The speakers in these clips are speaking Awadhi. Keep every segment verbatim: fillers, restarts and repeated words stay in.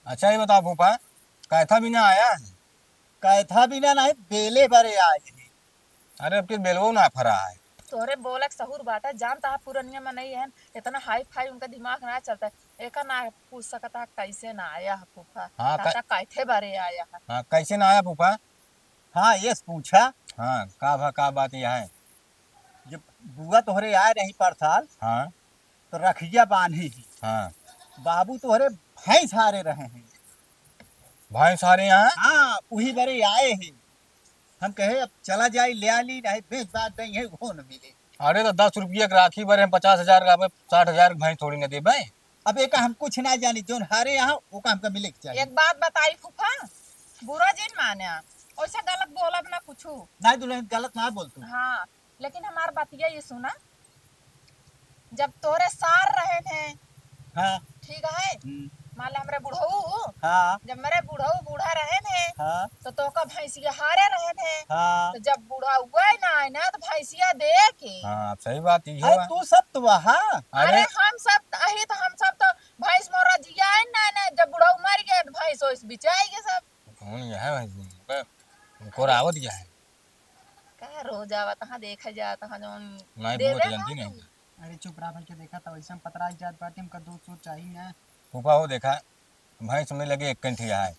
अच्छा, ये बताओ फूफा, कैथा बिना आया है? कैथा बिना नहीं, बेले बरे आए हैं। अरे, अब के बेलवो ना फरा है। तोहरे बोले के सहूर बाटे, जानता है पुरनिया मनई है, इतना हाई फाई उनका दिमाग ना चलता है। एका ना पूछ सकता है कैसे ना आया है फूफा। हाँ, कै- कहता कैथे बरे आया है। हाँ, कैसे ना आया फूफा? हाँ, यस पूछा। हाँ, का भा, का बात यह है? जब बुआ तोहरे आए रही परसाल, हाँ। तो रखिया बांधी ही। हाँ। बाबू तोहरे भैंस हारे रहे हैं। भैंस हारे यहाँ? हाँ, उही बरे आए हैं। हम कहे, "अब चला जाई, ले आ ली, नहीं बेच बाच देई है, वो न मिले।" अरे, तो दस रुपया के राखी बरे हम पचास हजार का, अब साठ हजार के भैंस थोड़ी न देबे। अब एका हम कुछ ना जानी, जोन हारे यहाँ, ओका हमका मिले के चाहिए। एक बात बताई फूफा, बुरा जिन माने, ओइसे गलत बोलब ना कुछू। नहीं दुल्हन, गलत ना बोल तू। हाँ, लेकिन हमार बतिया ये सुना, जब तोरे सार रहे थे, हाँ। ठीक है, हम्म। मान ले हमरे बुढ़ऊ, हाँ। जब मेरे बुढ़ऊ बूढ़ा रहे थे, हाँ। तो तोका भैंसिया हारे रहे थे, हाँ। तो जब बुढ़ऊ ना आए ना, तो भैंसिया दे के। हाँ, सही बात, इहो अरे, बा। तू सब तो वहा। अरे, अरे, हम सब अही तो, हम सब तो भैंस मोरा जिया है ना, ना, जब बुढ़ऊ मर गए तो भैंस ओइस बिचाई गए सब। कौन यह है भैंस? उनको रावत क्या है? का रोज आवत हाँ, देखा जात हाँ, जौन नहीं, देवे बुआ तो जानती हाँ नहीं। तू। अरे चुप रहा भाई, के देखा था वैसे हम पतरा जात बाटे, हमका दो सौ चाहिए ना। फूफा हो देखा, भैंस में लगे एक कंठी है,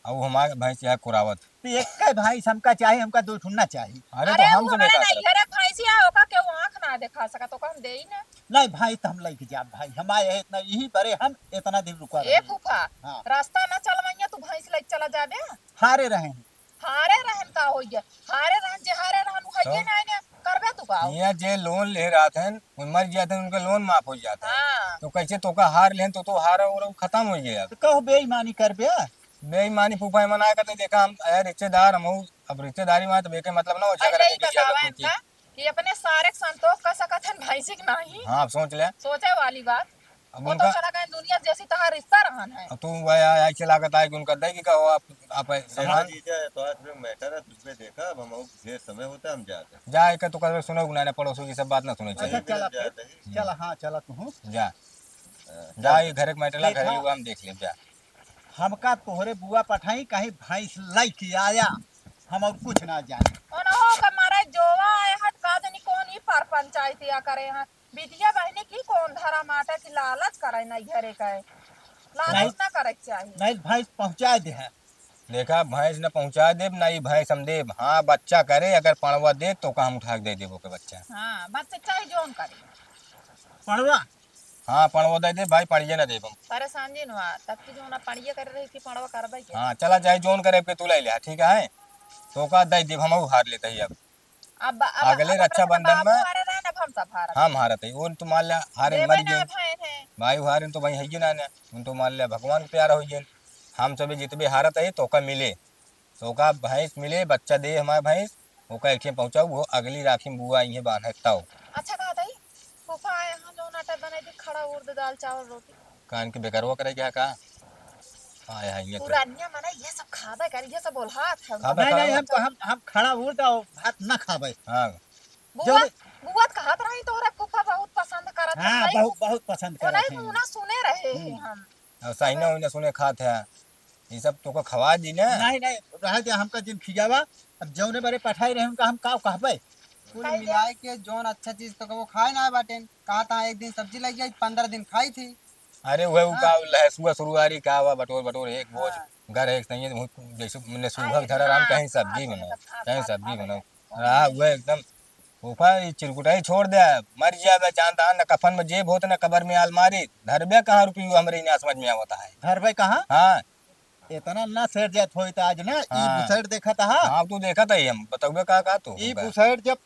और वो हमारे भैंस यह कुरावत। तो एक के भैंस हमका चाहिए, हमका दो ठुन्ना चाहिए। अरे अरे तो हम वो सब हमारे बेकार नहीं करत। घरे भैंस है, ओका के वो आँख ना दिखा सका, तो हम दे ही ना। नहीं भाई, तो हम लेके जाब भाई, हमारे है इतना, यही बरे हम इतना दिन रुका ए रहे। फूफा, हाँ। रास्ता ना चलवाइया, तू भैंस लेके चला जाबे। हारे रहे हैं। हारे रहन का होइए, हारे रहन, जे हारे रहन, उ हइये तो? ना, ना करबे तू का? हियाँ जे लोन ले रहत हन, उ मर जात हन, उनके लोन माफ हो जात है। हाँ। तो कैसे तोका हार लेन, तो, तो हार और खत्म हो गया। तो कहो बेईमानी करबे? बेईमानी फूफा, एमन आए करते, देखा हम, ए, रिश्तेदार, हम उ, अब रिश्तेदारी में तो बेके मतलब ना हो, अरे झगड़ा यही के किया बतावा करते। इनका कि अपने सारे के संतोष कर सकत हन, भैंसी के नहीं। हाँ, अब सोच ले। सोचे वाली बात। अब वो तो उनका चला गए दुनिया जैसी तहार रिश्ता रहन है। अब तू वह आ-, ऐसे लागत है कि उनका दे कि कहो आप, आप देखा सामान। जीजा, तो आज में मैटर है, तुझे देखा, अब हम और ढेर समय होता है, हम जाते हैं। जा, एक तो कल सुनो, ना, ना, पड़ोसों की सब बात ना सुनो, अच्छा, चला, चला, जाते हैं। चला, हाँ, चला तू, हूँ। जा। हाँ, जा, चल। ये घर के मैटर ला, देखा। घरेलू हम देख लें, जा। हमका तोहरे बुआ पठाई, कहीं भैंस लइके आया, हम और कुछ ना जाने। ओनहो का मारे जोवा आए हट, का जानी कौन ही पर पंचायतिया करे हैं। बिटिया बहिनी की कौन धरा माटा की लालच करे नहीं घरे का है। लालच नहीं, ना करे के चाहिए। नहीं, भैंस पहुँचा दे है। देखा, भैंस न पहुँचा देब, ना ई भैंस हम देब। हाँ, बच्चा करे, अगर पड़वा दे, तो का हम उठा के दे देबो के बच्चा। हाँ, बच्चा चाहे जोन करे। पड़वा? हाँ, पड़वा दे दे भाई, पड़िए ना देब हम। परेशान जी नवा, तब की जो ना पड़िए कर रही थी, पड़वा करबे के। हाँ, चला जाए, जोन करे के तू ले ले, ठीक है? तो का दे देब, हम हार लेते ही अब। अब, अब, अगले अब रक्षाबंधन बाबू में हारे रहे ना, अब हम सब हारत हम हई। हारत है। उन तो मान लिया हारे देवे मर ना गए। भए थे। भाई हारे तो भाई है ही ना, ना। उन तो मान लिया भगवान के प्यारा हो गए। हम सभी जितबे हारत है तो का मिले। तो का भैंस मिले, बच्चा दे हमारे भैंस। ओका एक ठे पहुँचाऊ, वो अगली राखी में बुआ आई है बान्हे तौ। अच्छा कहा था, फूफा आए हैं, जो नाटा बनाई थी, खड़ा उर्द, दाल, चावल, रोटी। कान के बेकारवा करे क्या का? हाँ, यहाँ ये तो। पुरानिया मने ये सब खाबे कर, ये सब बोलहात है। खाबे, नहीं, नहीं, खाबे। हम, हम, हम खड़ा उर्द और भात ना खाबे। हाँ। बुआ, जो बुआ तो कहत रही तोहरा फूफा बहुत पसंद करत हाँ, रही। बहुत, बहुत पसंद वो करत नहीं हैं। मुँह ना सुने रहे हम्म। हैं हम। और सही ना, उन्हें सुने खात है। ये सब तोको खवा दी ना। नहीं, नहीं, रह दे, हमका जिन खियावा। अब जौने बरे पठाई रहे, उनका हम का कहबे? कुल कह दे। मिलाए के जौन अच्छा चीज तो वो खाए ना बाटेन। कहा था एक दिन सब्जी लग गई, पंद्रह दिन खाई थी। अरे वह हाँ। का लहसुआ सुरुआरी का हुआ, बटोर बटोर एक बोझ हाँ। घर एक सही है, जैसे मैंने हाँ, सूखा एक धरा राम हाँ, कहीं सब्जी हाँ, बनाओ, सब खा, कहीं खा, सब्जी खा बनाओ। गया। हाँ, वह एकदम फूफा, ये चिरकुटाई छोड़ दे, मर जाबे, जानता है, न कफन में जेब होत, न कबर में अलमारी, धरबे कहाँ रुपये, हमरे ही ना समझ में आवता है। धरबे कहाँ? हाँ। इतना ना सेठ जात होई त आज ना, ई हाँ। बुसैठ देखत हा। हाँ, तू देखत है, हम बतौबे का, का तू ई हमका? बुसैठ जब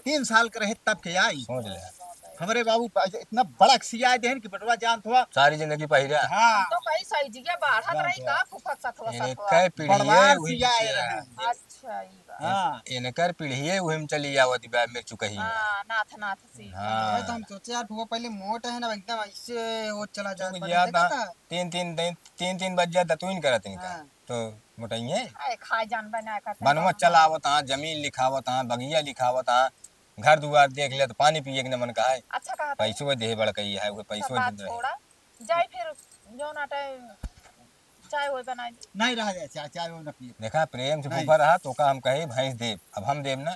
तीन साल के रहे तब के आई। सोच ले। हमरे बाबू पा-, इतना बड़ा सियाए देहन कि बटवा जानत हुआ। सारी जिंदगी पहिरा। हाँ। तो कहीं सही जिया बाढ़त जानत रही हुआ। का फूफा सतवा इनके सतवा? पीढ़िए बड़वार वही सियाए किया। रहे। अच्छा, ई बात। हाँ। इन-, इनकर पीढ़िए वही में चली आवत बा, मिर्चू कहीं। हाँ, नाथ नाथ से। हाँ। अरे तो हम सोचे यार, फूफा पहले मोट है ना, एकदम ऐसे वो चला चुक जाता है, जाता। देखा था? तीन, तीन, तीन, तीन, तीन बज जाता, तू ही नहीं करत इनका। हाँ। तो मोटाइए। अरे खाए जान बना का बनवा चला आवत, हाँ, जमीन लिखावत, हाँ, बगिया लिखावत, हाँ, घर दुआर देख ले तो पानी पिए के न मन कहा है। अच्छा कहा था। पैसो देहे बड़ कही है, वो सब पैसो बात दिन रहे। छोड़ा। जाई फिर जो ना टाइम चाय वोय बनाइ दी। नहीं रहा जाए, चाय, चाय वो ना पिए। देखा, प्रेम से नहीं। फूफा रहा, तोका हम कहे, भैंस देब, अब हम देब ना।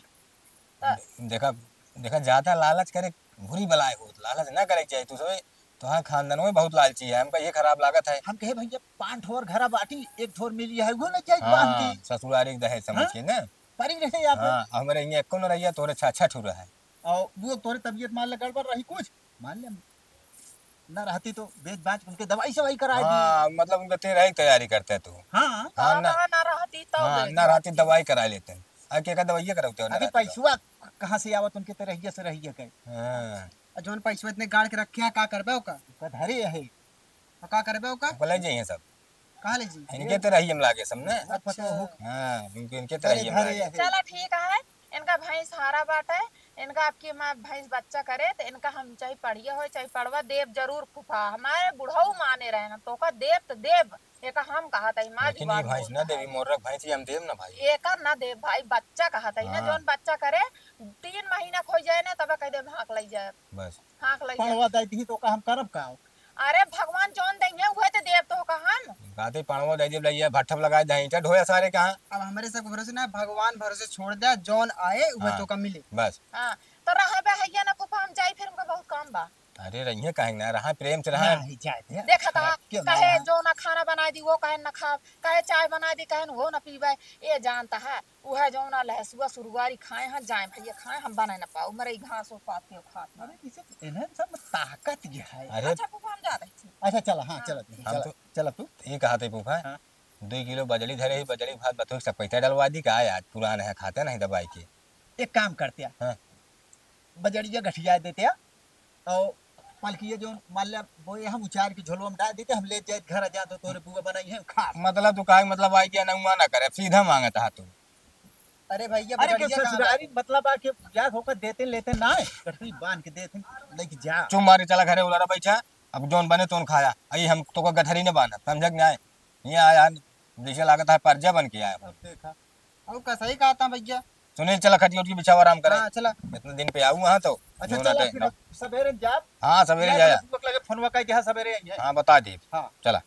त- देखा, देखा, ज्यादा लालच करे, बुरी बलाय होत, लालच ना करे के चाही। तू सोचे, तोहार खानदान में बहुत लालची है, हमका ये खराब लागत है। हम कहे, "भैया, पाँच ठो और घरा बाटी, एक ठो और मिली है, वो ना जाए बांध हाँ, दी।" ससुरारी के दहेज समझ हाँ? के ना। परी रहे आप। हाँ, हमरे यहाँ एको न रहिया, तोरे छह, छह ठो रहे। और वो तोरे तबीयत मान ले गड़बड़ रही कुछ, मान ले, ना रहती तो बेच बाच उनके दवाई सवाई करा दी। हाँ, मतलब उनका तेरह की तैयारी करते तू। हाँ। हाँ, ना, ना रहती तो हाँ, बेच ना रहती बाच। दवाई करा लेते हैं। अब के का दवाइया कराते हो ना अभी रहती तो। पैसवा कहाँ से आवत उनके तेरहिया से रहिया के? हाँ। और जौन पैसवा इतने गाड़ के रखे हैं, का करबे ओका? ओका धरे है। तो का करबे ओका? ओका ले जाइए सब। कहाँ ले जी? इनके तेरहिया में लागे सब ना। अच्छा। हाँ, इनके, इनके तेरहिया में लागे। चला ठीक है, इनका भैंस हारा बाटे, इनका आपकी माँ भैंस बच्चा करे, तो इनका हम चाहे पड़िया हो, चाहे पड़वा, देब जरूर फूफा। हमारे बुढ़ऊ माने रहे ना, तोका देब तो देब, एका हम कहत हई, माँ लेकिन ये जुबान भैंस बोलत ना देवी, है। मोरक भैंस ये हम देब ना भाई। एका ना देब भाई, बच्चा कहत हई ना, हाँ। जौन बच्चा करे, तीन महीना खोई जाए ना, तब कह दे, "हाँक लई जाए।" बस। हाँक लई जाए। पड़वा दे दी तो का हम करब का? अरे भगवान जौन देइहे उहे तो देब तो का हम। कहते पड़वा दे दी, लइया भट्ठब लगा दे, ईंटा ढोया सारे कहाँ? अब हमरे सब भरोसे ना, भगवान भरोसे छोड़ दे, जौन आए उहे हाँ, तो का मिले। बस। हाँ, तो रहा बे हैया ना फूफा, हम जाई फिर, हमका बहुत काम बा। अरे रहिए काहे ना, रहा प्रेम से रहा। नहीं जाए दे। देखा था, खराब क्यों कहे ना? जो ना खाना बनाइ दी, वो कहे ना खाब, कहे चाय बनाइ दी, कहे वो ना पीबे। ये जानता है, उहे जौन लहसुआ सुरुआरी खाए हैं, जाए भैया खाए, हम बनाए ना पाओ, मरे घास और पात के खात ना। अरे, इसे, इन्हें सब में ताकत ये है। अरे। अच्छा, फूफा, हम जा रही थी। अच्छा, चला, हाँ, हाँ। चला तू, हम चला, तो चला तू। ये कहा थे, फूफा, हाँ। दो किलो बजड़ी धरे ही, बजड़ी भात बथुआ सब पैसा डलवा दी का आज, पुरान है, खाते नहीं दवाई के। एक काम करते हैं। हाँ। बजड़िया गठिया देते हैं, और पलकिया जो मान ले, वो ये हम उचार के झोलवा में डाल देते, हम ले जाए घर आ जाते, तोरे बुआ बनाई है, खा। मतलब तू काहे, मतलब आई क्या नौआ ना करे, सीधा मांगत हा तू। अरे भैया, अरे के बजड़िया कहाँ ससुरारी बा? मतलब आ के ब्याह होकर देते लेते ना है, गठरी बांध के देते, लेके जा। चुप मारे, चला घरे उलारा बैठा, अब जौन बने तौन खाया। आई हम तो को गठरी न बांधा, समझ के नहीं आए। ये आया, जैसे लागत है परजा बन के आया। अब देखा, अब का सही कहा था भैया। सुनील, चला खटिया उठिया बिछाओ, आराम करे। हाँ, चला। इतने दिन पे आऊ वहाँ तो। अच्छा, जौन चला आते फिर ना। अब सवेरे जाब। हाँ, सवेरे मैं जाया। बुआ के लगे फोनवा कह दिया, सवेरे आई है। हाँ, बता दे। हाँ। चला।